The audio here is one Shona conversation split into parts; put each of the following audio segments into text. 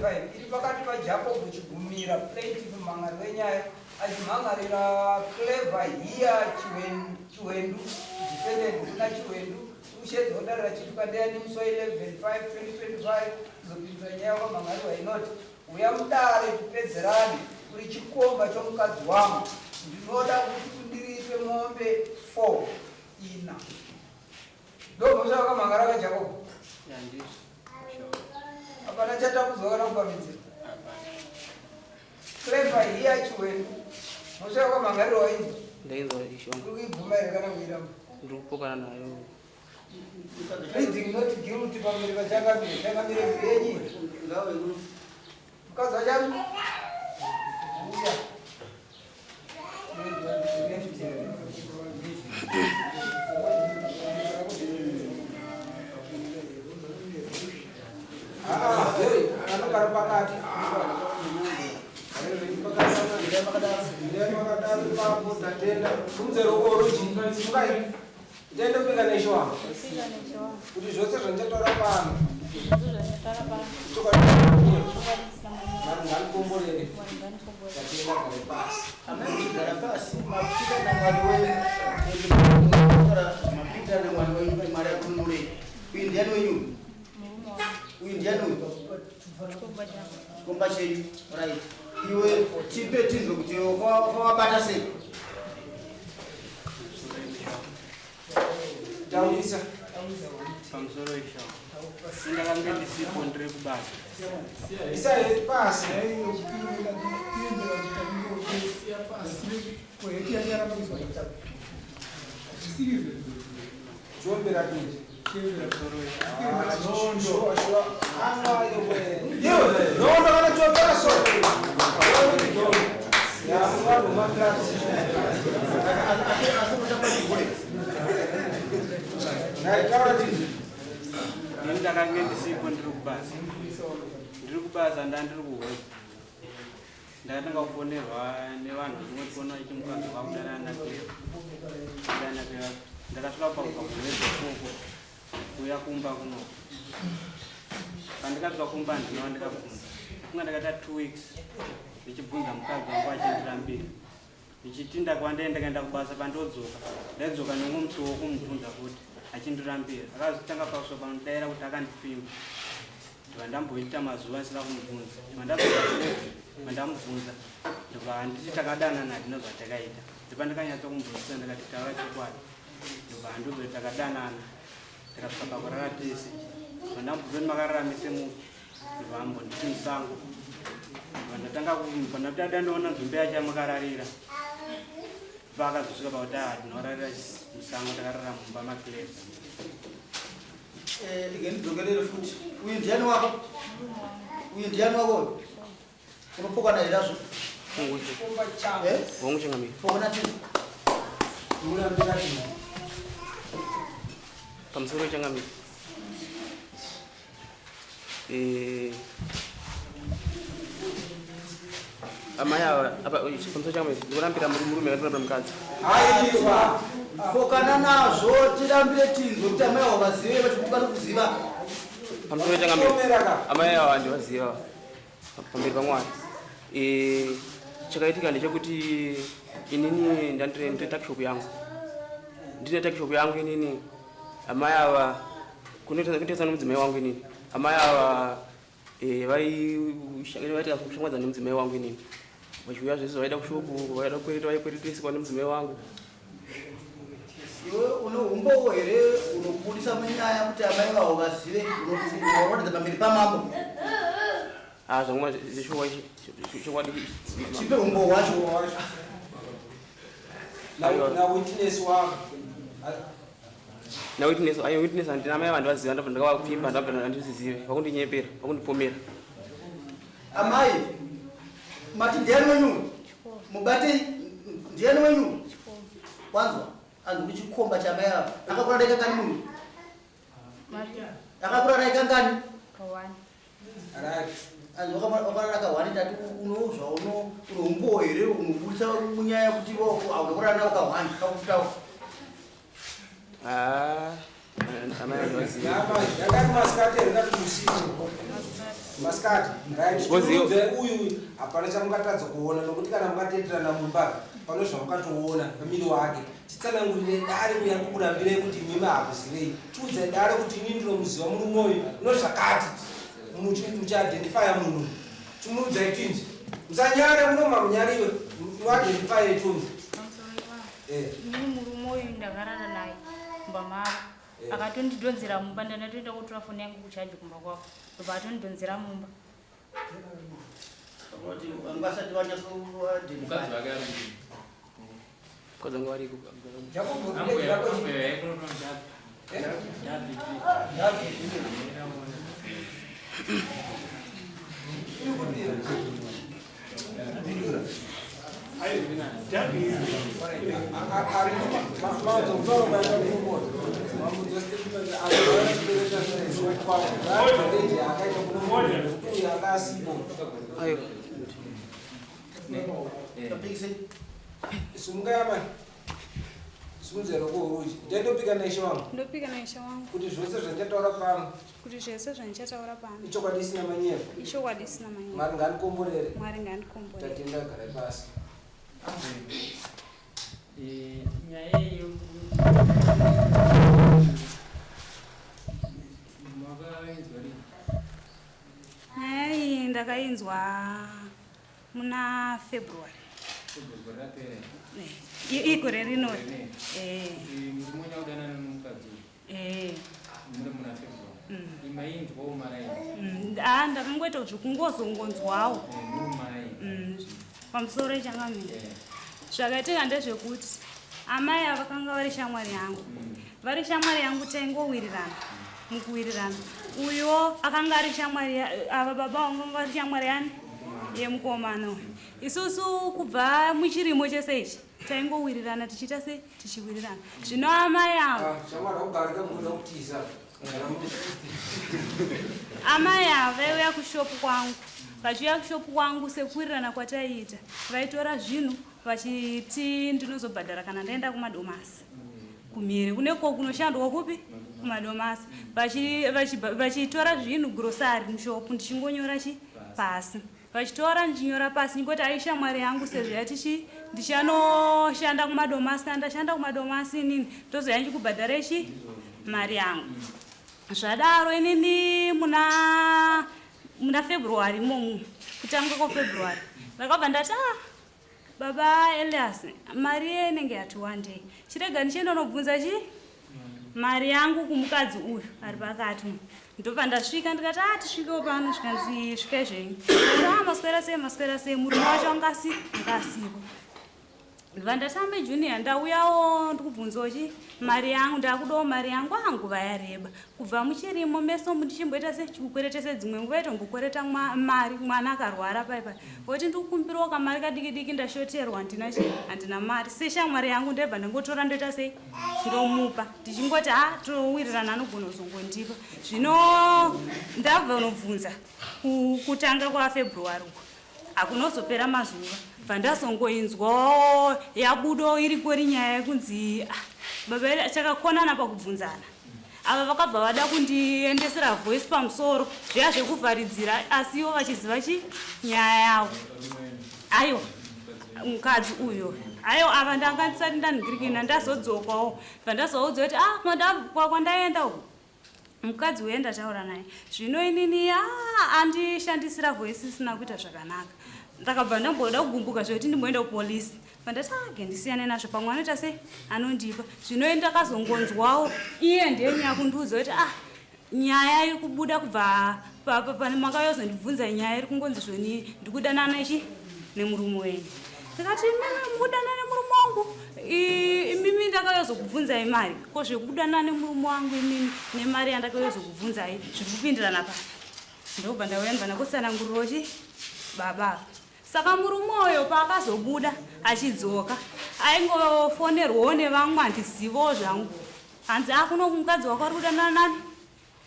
2025 iri pakati paJacob Chigumira, plaintiff mumhan'ari wenyaya, achimhan'arira Clever Hiya Chiwendu, defendant kuna Chiwendu, kushedzwa kudare raChief Kandeya nemusi wa 11 5 2025 kuzopindura nyaya wakamhan'arirwa inoti, Uya mudare tipedzerane, uri chikomba chomukadzi wangu, ndinoda kuti undiripe mombe 4 ina. Ndomhosva vakamhangara vaJacob. Hapana chatapudzwa kana kupamhidzira. Clever here Chiwendu. Mhosva yakamhangarirwa wainzwa? Ndainzwa isho. Uri kuibvuma here kana kuiramba? Ndiri kupokana nayo. Pleading not guilty pamberi pachangamire. Changamire yenyi. Mukadzi wachami. Uya. Anogara pakati tatenda kunzerokoroji Ndende kupika neshe wangu. Kuti zvose zvandichataura pano. Chokwadi. Mwari nganikomborere. Tatenda gare pasi. Amai gara pasi mapika naMwari wenyu. Mapika naMwari wenyu kuti Mwari akununurei. Uyu ndiani wenyu? Uyu ndiani uyu? Chikomba chenyu. Right. Iwe tipe tinzwe kuti wakawabata sei. Taurisa. Pamusoro isho. Ndakange ndisipo ndiri kubasa. Isa pasi. Chiombera kuita. Nondo kana chiombera so. Ya mwana maklasi. Naitaura chii? Ini ndakange ndisipo ndiri kubasa. Ndiri kubasa ndandiri kuhoza. Ndakatanga kufonerwa nevanhu vachingoti vachiti mukadzi wakudanana naCleva. Kudanana naCleva. Ndakasvika pakubva kuhwedza ikoko kuuya kumba kuno. Pandikasvika kumba handina wandikabvunza. Kunga ndakaita 2 weeks ndichibvunza mukadzi wangu achindirambira. Ndichitinda kwandai ndakaenda kubasa pandodzoka. Ndaidzoka nemumwe musi wokumubvunza futi achindirambira. Akazotanga pakusvika panodaira kuti akandipfimba. Ndibva ndamboita mazuva ndisina kumubvunza. Ndibva ndadzoka futi ndibva ndamubvunza. Ndibva handiti takadanana hatina zvatakaita. Ndibva ndakanyatsa kumubvunzisa ndikati taura chokwadi. Ndibva handiudza kuti takadanana. Tikasvika pakurara tese. Ndibva ndamubvunza kuti makararamise mupi. Ndibva ambonditi musango. Ndibva ndatanga ndibva ndati ndoona nzombe yacho yamakararira. Ndibva akazosvika pakuti ah tinorarira musango takarara mumba maCleva. Eh, ndidzokerere futi. Uyu ndiani wako? Uyu ndiani wako? Unopokana here azvo? Chikomba changu. Eh? Hongu changamire. Pokana chii? Murambira chii? Pamusoro changamire. Eh, amai ava apa pamusoro changamire ndikurambira murume ndikurambira mukadzi. Aiwa. Pokana nazvo tirambire tinzwe kuti amai avo vazive vachikukana kuziva. Pamusoro changamire. Omera ka. Amai ava handivaziva pamberi paMwari. Eh, chakaitika ndechekuti inini ndandiri ndine tuckshop yangu. Ndine tuckshop yangu inini. Amai ava kunoita nomudzimai wangu inini. Amai ava eh, vaita kushamwadza nemudzimai wangu inini. Vachiuya zvese vaida kushopu, vaida kukwereta vaikwereteswa nemudzimai wangu. Iwe une umbowo here unobudisa munyaya kuti amai vavo vazive unoratidza pamberi pamambo? Ah, zvamwe chokwadi. Chipe umbowo wacho. Na witness wako. Na witness, ayo witness handina amai vanhu vaziva ndabva ndakavapfimba ndabva handizvizive vakundinyeperera vakundipomera. Amai, mati ndiani wenyu? Mubatei ndiani wenyu? Kwanzwa, anhu kuti chikomba chamai ava. Akakura dai kangani munhu? Akakura dai kangani? Right. Anhu wakarara kahwani tati unozva uno une umbowo here unobudisa munyaya kuti hauna kurara nawo kahwani kakutaura. Ah, amai vanhu vaziva. Yama, yakati masikati here kati usiku. Masikati. Right. Chimuudzai uyu hapana chamungatadza kuona nokuti kana mukatenderana mumba pane zvamukatoona pamiri wake. Chitsanangurire dare uya kukurambirei kuti imimi hakuzivei. Chiudzai dare kuti ini ndinomuziva murume uyu nozvakati. Muchiidentifya munhu. Chimuudzai tinzi. Musanyare munoma munyariwe. Muidentify tunzi. Inini murume uyu ndakarara naye mumba mavo. Akatondidhonzera mumba, ndandatoenda kotora foni yangu kuchaji kumba kwavo. Ndobva atondidhonzera mumba. Kuti vanga vasati vanyatsoidentify. Mukadzi wake ari Mukadzi wangu ariko. Jacob, ambuya village rako ambuya chii? yaikunotonzi Eh? David. David. Iri kupira. Bindura. Aiwa. Tapikisei. Sumukai simudzai kuuruji ndendopika naishe wangu Ndopika naishe wangu kuti zvose zvandataura pano kuti zvese zvandichataura pano ichokwadi isina manyepo. Ichokwadi isina manyepo. Mwari ngaandikomborere. Mwari ngaandikomborere. Tatenda, garai pasi. Nyaya iyi makainzwa rini? Nyaya iyi ndakainzwa muna February. Gore rapera? Igore rino. Murume wenyu akudanana nomukadzi uyu muri muna February. Imainzwawo maraini? Ah, ndakangoita zvekungozongonzwawo. Muri maraini. Pamusoro ichangamira. Zvakaitika ndezvekuti amai ava vakanga vari shamwari yangu. Vari shamwari yangu, taingowirirana mukuwirirana. Uyuwo akanga ari shamwari ava baba vangu vanga vari shamwari yani yemukomana uyu. Isusu kubva muchirimo chese ichi taingowirirana, tichiita se tichiwirirana. Zvino amai ava Shamwari akugarika munoda kutiza. Amai ava vaiuya kushopu kwangu. Vachiuya kushopu kwangu, sekuwirirana kwataiita, vaitora zvinhu vachiti ndinozobhadhara kana ndaenda kumadomasi kumhiri kuneko kunoshandwa kupi kumadomasi. Vachitora zvinhu, grocery, mushopu, ndichingonyora chi pasi. Vachitora, ndichinyora pasi, ndingoti aishamwari yangu sezvo yatichi ndichanoshanda kumadomasi. Kana ndashanda kumadomasi, inini ndozoya ndichikubhadhara ichi mari yangu. Zvadaro, inini muna February imomo, kutanga kwaFebruary, ndakabva ndati, "Ah, baba Elias, mari inenge yati wandei, chirega ndichienda nobvunza chi mari yangu kumukadzi uyu ari pakati umu." Ndobva ndasvika, ndikati, "A, tisvikewo pano." Zvikanzi, "Svikai zvenyu." A, maswera sei, maswera sei? Murume wacho anga asipo. Ndobva ndatambe, "Junior, ndauyawo ndikubvunzawo chi mari yangu, ndakudawo mari yangu. Nguva yareba kubva muchirimo meso ndichimboita se chikukweretese dzimwe nguva itombokwereta mari, mwana akarwara paipai, oti ndikukumbirawo kamari kadiki diki, ndashoterwa, handina chi handina mari." Seshamwari yangu ndebva ndangotora, ndoita sei, ndomupa, ndichingoti, "Ha, towirirana, anogona kuzongondipa." Zvino ndabva unobvunza kutanga kwaFebruary uko, hakunozopera mazuva, bva ndazongoinzwawo yabudo irikori nyaya yekunzi, ah, baba takakonana pakubvunzana. Ava vakabva vada kundiendesera voice pamusoro zviya zvekuvharidzira, asi ivo vachiziva chi nyaya yavo. Aiwa, mukadzi uyo, aiwa, ava ndanga ndisati ndanhingirikina. Ndazodzokawo, bva ndazovaudza kuti, "Ah, kwandaenda uku, mukadzi uye ndataura naye. Zvino inini, a, andishandisira voice isina kuita zvakanaka." Ndakabva ndamboda kugumbuka zvekuti ndimboenda kupolisi. Bva ndati, "Age ndisiyane nazvo, pamwe anoita sei, anondipa." Zvino ini ndakazongonzwawo iye ndiye nyakundiudza kuti, "Ah, nyaya iri kubuda kubva pane makayozondibvunza, nyaya iri kungonzi zvoni ndikudanana ichi nemurume wenyu." Ndikati, "Imimi mukudanana nemurume wangu? Imimi ndakayozokubvunzai mari, ko zvekudanana nemurume wangu imimi nemari yandakayozokubvunzai zviri kupindirana pa?" Ndobva ndauya, ndibva ndakutsanangurirawo chi baba ava. Saka murume uyo paakazobuda achidzoka, aingofonerwawo nevamwe, handizivowo zvangu, hanzi, "A, kuno kumukadzi wako ari kudanana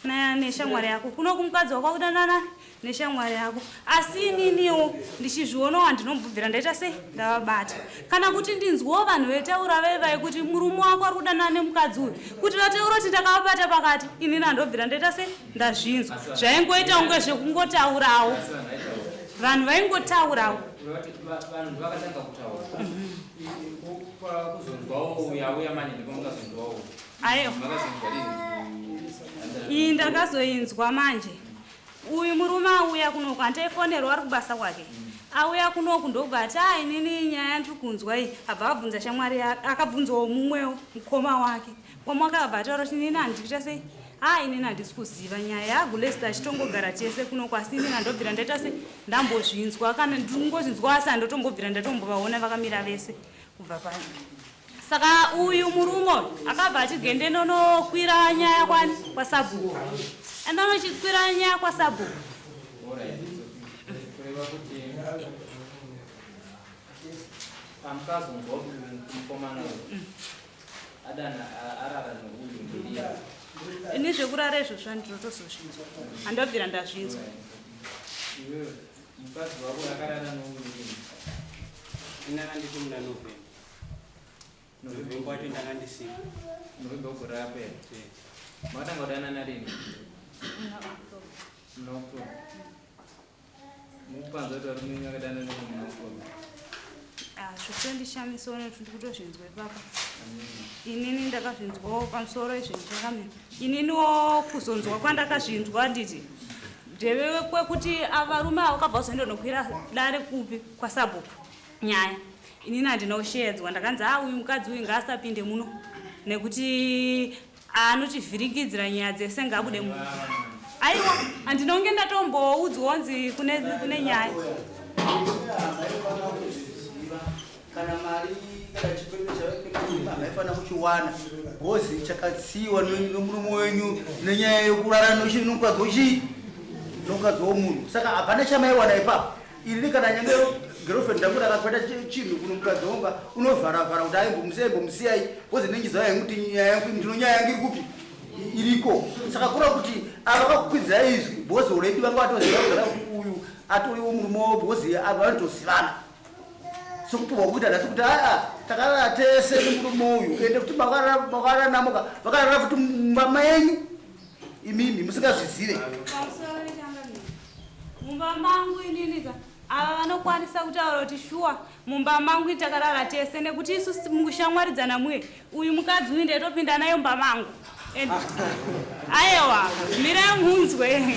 nani neshamwari yako, kuno kumukadzi wako ari kudanana nani." Neshamwari yako. Asi ininiwo ndichizvionawo handinombobvira ndaita sei ndavabata. Kana kuti ndinzwawo vanhu vetaura vaivai kuti murume wako ari kudanana nemukadzi uyu, kuti vataura kuti ndakavabata pakati, inini handobvira ndaita sei ndazvinzwa. Zvaingoita kunge zvekungotaurawo, vanhu vaingotaurawo. Vanhu vakatanga kutaura kuzonzwawo uya uya manje ndipo mukazonzwawo. Aiwa, Makazonzwa rini? Iyi ndakazoinzwa manje uyu murume auya kunoku, handaifonerwa ari kubasa kwake. Auya kunoku ndobva ati, a inini nyaya ndiri kunzwa iyi. Abva abvunza shamwari yake, akabvunzawo mumwewo mukoma wake. Mukoma wake akabva ataura kuti inini handikuita sei, a inini handisi kuziva nyaya yaGulesta, achitongogara tese kunoku, asi inini handobvira ndaita sei ndambozvinzwa, kana ndingozvinzwa, asi handotombobvira ndatombovaona vakamira vese kubva pano. Saka uyu murume uyu akabva ati gende nonokwira nyaya kwani kwasabhuku, enda nochikwira nyaya kwasabhuku. Alright, it's okay. Kureva kuti pamukazonzwa kuti mukomana uyu adana arara neuyu ndiye? Ini zvekurara izvozvo handinotozozvinzwa, handobvira ndazvinzwa. Iwewe, mukadzi wako akarara neuyu rini? Ini akanditi muna November. November wacho ndakandisipo. November wegore rapera? Makatanga kudanana rini? Muna October. Mukupanza kuti varume venyu vakadana neuyu muna October? Zvotondishamisawo nekuti ndiri kutozvinzwa ipapa. Inini ndakazvinzwawo pamusoro izvi chakamira. Ininiwo kuzonzwa kwandakazvinzwa nditi ndeve kwekuti avarume avo vakabva kuzoendonokwira dare kupi kwasabhuku nyaya. Inini handina kushedzwa, ndakanzi a uyu mukadzi uyu ngaasapinde muno nekuti anotivhirikidzira nyaya dzese, ngaabude muno. Aiwa, handina kunge ndatomboudzwa nzi kune nyaya. Hamaifana kuzviziva kana mari kana chikwereti chavaikwereta hamaifana kuchiwana, bhozi chakatsiwa nomurume wenyu nenyaya yekurara nomukadzi wechii, nomukadzi womunhu. Saka hapana chamaiwana ipapo. Irini kana nyange girlfriend yangu ndakakweta chinhu kuno mukadzi wangu, unovharavhara kuti aimbomusiyai, mbomusiyai, bhozi nengiziva yangu kuti nyaya yangu ndino nyaya yangu iri kupi iriko. Saka kura kuti ava vakukwidzira izwi bhozi already vanga vatoziva kugara kuti uyu atoriwo murume wavo, bhozi ava vanotozivana. Sekupuhwa kuita nhasi kuti aa takarara tese nemurume uyu, ende kuti makarara namoka, vakarara futi mumba menyu imimi musingazvizive. Pamusoro nechangamire, mumba mangu ininika ava vanokwanisa kutaura kuti shuwa mumba mangu takarara tese, nekuti isu mukushamwaridzana muye uyu mukadzi uyu ndaitopinda nayo mumba mangu. Aiwa, mirai munzwe.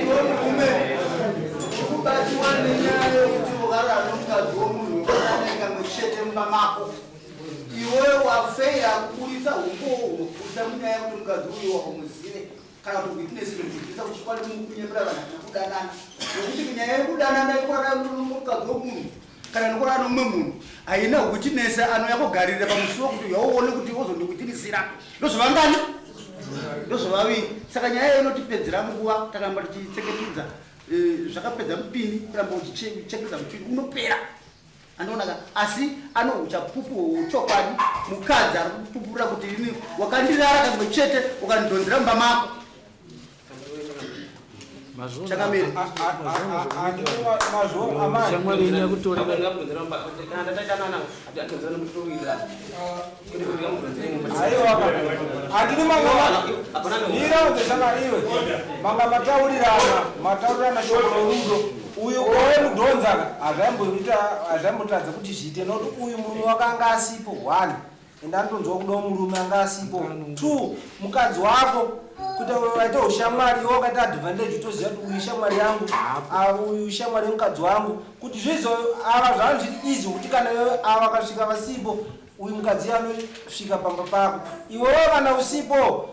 Murume ukubatiwa nenyaya yekuti ukarara nomukadzi womunhu wakarara kamwe chete mumba mako, iwe wafeira kuburitsa umbowo hunobudisa munyaya yekuti mukadzi uyu wakamuzive, kana kuti witness inobudisa kuti chikwadi mukunyepera vanhu hakuna kudanana, nokuti nyaya yekudanana yekurara nomukadzi womunhu kana nokurara nomumwe munhu haina witness anouya kugarira pamusuwo kuti yauone kuti wozondiwitinisira. Ndozvavangani? Ndozvavaviri. Saka nyaya iyo inotipedzera nguva takaramba tichitseketudza. Zvakapedza mupini kuramba uchichekeza mupini unopera, andionaka. Asi ano uchapupu hwechokwadi, mukadzi ari kupupurira kuti ini wakandirara kamwe chete ukandidhonzera mumba mako. Chakamire. Shamwari yenyu yakutorera. Kana ndatadanana atodhonzera nokutowirirana kuti ndingamudhonzere. Aiwa, handini manga iraudze shamwari iwe, manga mataurirana shoko rorudo. Uyu owe mudhonza hazvaimboita, hazvaimbotadza kuti zviite, nokuti uyu murume wakanga asipo. One, ende anotonzwa kudawo murume anga asipo. Two, mukadzi wako kuti waita ushamwari, iwe wakaita advantage, utoziva kuti uyu shamwari yangu, uyu shamwari yemukadzi wangu, kuti zvizo ava zvava zviri easy kuti kana iwe ava vakasvika vasipo, uyu mukadzi anosvika pamba pako. Iwewe kana usipo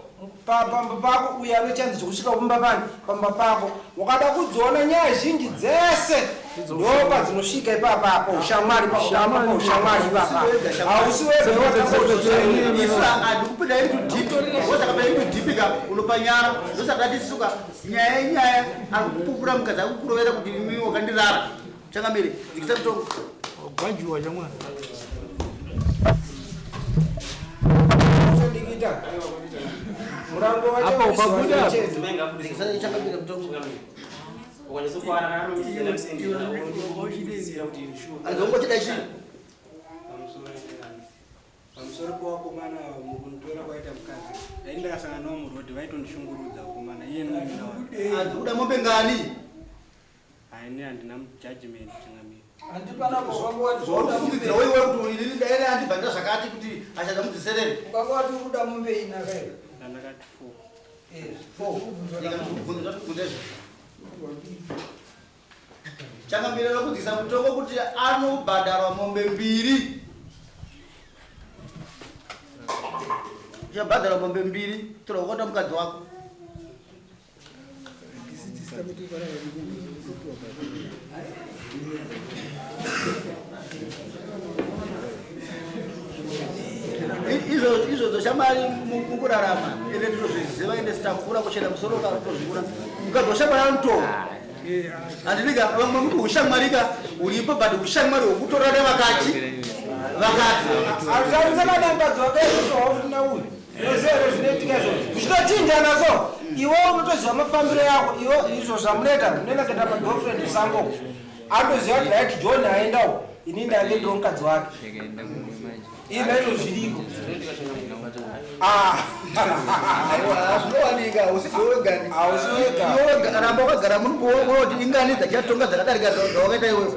pamba pako, uyu ane chanzi chokusvika kumba pani pamba pako. Wakada kudziona nyaya zhinji dzese ndo padzinosvika ipapapo ushamwari, pakutamba paushamwari ipapa hausi wega. Isu handikupinda into deep, wosakapinda into deep ka unopanyara. Ndosaka tisuka nyaya yenyaya ari kupupura mukadzi ari kukurovera kuti imi wakandirara. Changamire, dzikisa mutongo. Gwajuwa chamwari. Pabuda. Murango wacho Apo, pabuda. Chakabira mutongo. Andongochida chii? Pamusoro pewakomana mukunditora kwaita mukadzi, dai ndakasangana nawo murodhi vaitondishungurudza wakomana iye noina wake. Andikuda mombe ngani? Haini, handina judgment, changamire. Handipanapo ukanga Zvaunofungidzira waiwe kuti inini dai andibhandira zvakati kuti ashadza mudziserere. Ukanga wati uri kuda mombe ina kai? Ndandakati four. Changamire, nokudzisa mutongo kuti anobhadharwa mombe mbiri. Uchabhadharwa mombe mbiri tora ukaita mukadzi wako. Izvozvo shamwari, mukurarama ende tinozviziva, ende sitakura kuchena musoro ukatozvikura mukadzi washamwari anotora, handidika vamwe muti ushamwarika uripo, but ushamwari hwekutora nevakati vakadzi. Azvarisana nemukadzi wake itohofuti nauyu. Unoziva here zvinoitika izvozvo? Zvichitochinjana so. Iwe unotoziva mafambiro yako, iwe izvo zvamunoita, munoenda kuenda pagirlfriend sango. Anotoziva kuti right, John aendawo, ini ndange ndiro mukadzi wake. Ina izvo zviriko. Ah. Zvinowanika, usizi wega. Hausi wega. Iwe wega, ramba wakagara muri kuti ingani dzachatonga dzakadarika dzawakaita iwewe.